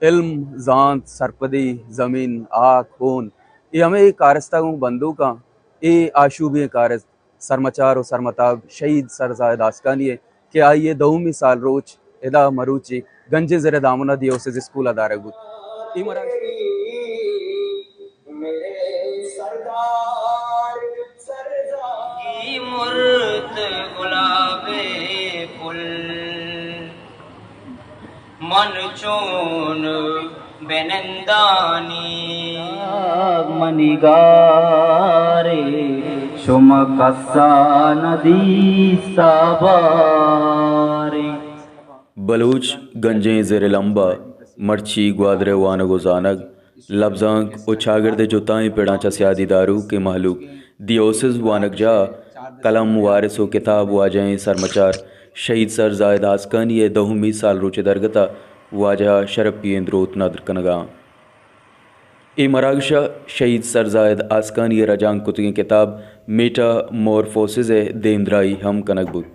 علم، زانت، سرپدی، زمین، ہاک، ہون، اے ہمے کارستاں گوں بندوکاں۔ اے آشوبی کارست سرمچار و سرمتاب شہید سر زاہد آسکانی ء کہ آئی ء دومی سال روچ ادا مروچی گنجیں زر دامن ء دیوسز اسکول ء دارگ بوت۔ اے مراگش مرت گلاب پل من چون بنندانی۔ منی گارے شما کسا ندیستا بارے۔ بلوچ گنجیں زر لمبا مرچی گوادر ء وانگ و زانگ، لبزانک و چاگرد ء جتائیں پڑاں چہ سیادی داروکیں مہلوک دیوسز وانگجاہ، قلم، وارث و کتاب واجہیں سرمچار شہید سر زاہد آسکانی ء دومی سال روچ درگت ء واجہ شرپی ایں دروت ندر کنگا آں۔ اے مراگش ء شہید سر زاہد آسکانی ء رجانک کتگیں کتاب میٹا مورفوسز ء دیمدرائی ہم کنگ بوت۔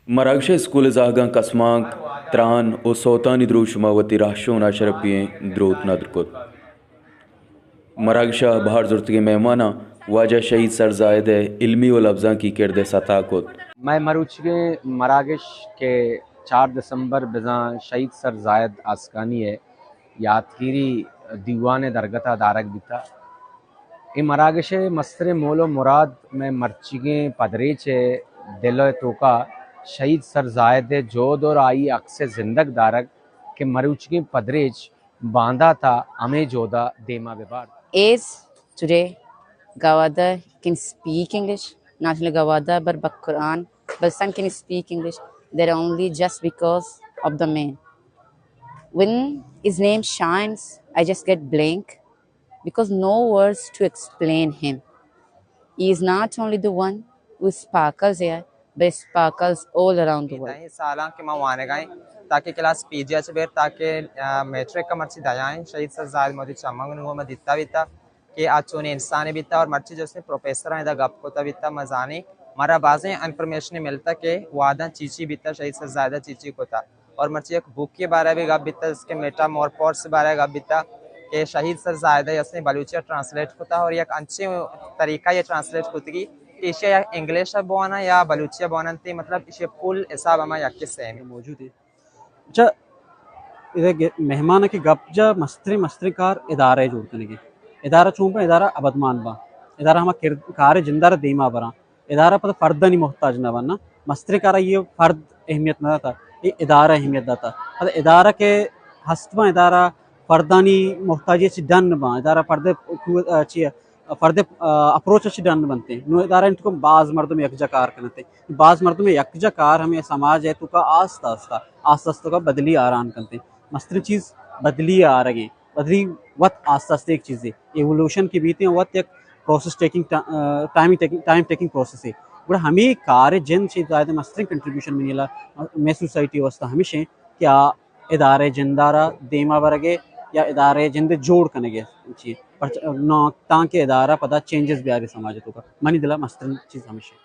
مراگش ء اسکول ء زاہگاں کسمانک، تران و سوتانی دروشم ء وتی رہشون ء شرپی ایں دروت ندر کت۔ مراگش ء بہر زرتگیں مہماناں واجہ شہید سر زاہد ء علمی و لبزانکی کرد ء ستا کت۔ مئے مروچیگیں مراگش کہ چار دسمبر بزاں شہید سر زاہد آسکانی ء یاتگیری دیوان ء درگت ء دارگ بیتہ۔ اے مراگش ء مستریں مول و مراد مئے مرچیگیں پدریچ ء دل ء توکا شہید سر زاہد ء جہد اور آئی عکس ء زندگ دارگ کہ مروچیگیں پدریچ باندات ء ہمے جہد ء دیما بہ بارت۔ As today Gwadar can speak English, not only Gwadar but Bakuran, Balsam can speak English. They're only just because of the man. When his name shines, I just get blank because no words to explain him. He is not only the one who sparkles here, but sparkles all around the world. دہیں سالاں کہ ما وانگائیں تاکہ class P جی اچ بیر تاکہ، آ، میٹرک کا مرچی دیائیں۔ شہید سر زاہد مودی چمنگ نگو ما دیتا بیتا کہ آ چونیں انسانے بیتا اور مرچی جو اس نے پروفیسر ہیں دا گپ کوتا بیتا مزانی مارا بازیں انفارمیشن ملتا کہ واداں چی چی بیتا، شہید سر زاہد چی چی کوتا۔ اور مرچی یک بک کے بارے بھی گپ بیتا، جس کے میٹامورفوسس بارے گپ بیتا کہ شہید سر زاہد ء اسے بلوچی ء ٹرانسلیٹ کتا اور یک انچیں طریقہ یہ ٹرانسلیٹ کتگی کہ ایشی ء یا انگلش ء بوانا یا بلوچی ء بوانا تے، مطلب ایشی پل حساب ہما یک سیم موجود ہے۔ اچھا، ادا گ-، مہمان کہ گپ جا مستریں، مستریں کار ادارہ جوڑ کنگے۔ ادارہ چون با، ادارہ ابدمان با۔ ادارہ ہما کرد-، کار جندار دیما برا۔ ادارہ پدا فردانی محتاج نہ بننا، مستریں کارا یہ فرد اہمیت نہ داتا، یہ ادارہ اہمیت داتا۔ پدا ادارہ کے ہست باں، ادارہ فردانی محتاجی چی ڈن باں، ادارہ فرد کو-، آ، چی، آ، فرد، آ، اپروچ چی ڈن بنتے۔ نو ادارہ انت کو باز مردم یک جا کار کنتے، باز مردم یک جا کار ہمیں سماج ہے تو کا آست آستا، آست آستا کا بدلی آران کنتے۔ مستریں چیز بدلی آرگیں۔ بدلی وت آستہ آستہ ایک چیزے ایوولوشن کی بیتے ہیں، وت یک پروسیس ٹیکنگ، ٹا-، ah, time taking, time taking process ہے۔ گڑا ہمیں کار جند چی زیادہ مستریں کنٹریبیوشن منی لا، میں سوسائٹی واسطہ ہمیشہ ہیں کہ آ ادارے جندارا دیما برگے یا ادارے جند جوڑ کنگے چی، پر نہ تانکہ ادارہ پدا چینجز بیاری سماج تو کا۔ منی دلا مستریں چیز ہمیشہ ہے۔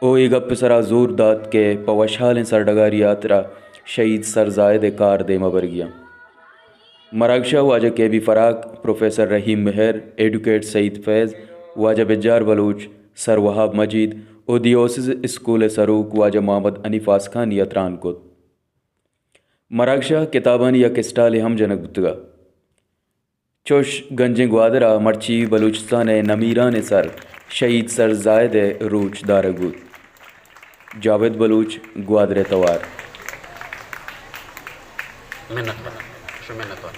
او اے گپ ء سرا زور دات کہ پہ وشحالیں سرڈگاری ہاترا شہید سر زاہد ء کار دیما برگی آں۔ مراگش ء واجہ کے بی فراق، پروفیسر رحیم مہر، ایڈوکیٹ سعید فیض، واجہ بجار بلوچ، سر وہاب مجید و دیوسز اسکول ء سروک واجہ محمد حنیف آسکانی ء تران کت۔ مراگش ء کتابانی یک اسٹالے ہم جنگ بوتگ ء۔ چوش گنجیں گوادر ء مرچی بلوچستان ء نمیرانیں سر شہید سر زاہد ء روچ دارگ بوت۔ جاوید بلوچ، گوادر ء توار۔ منت وار، شو منت وار۔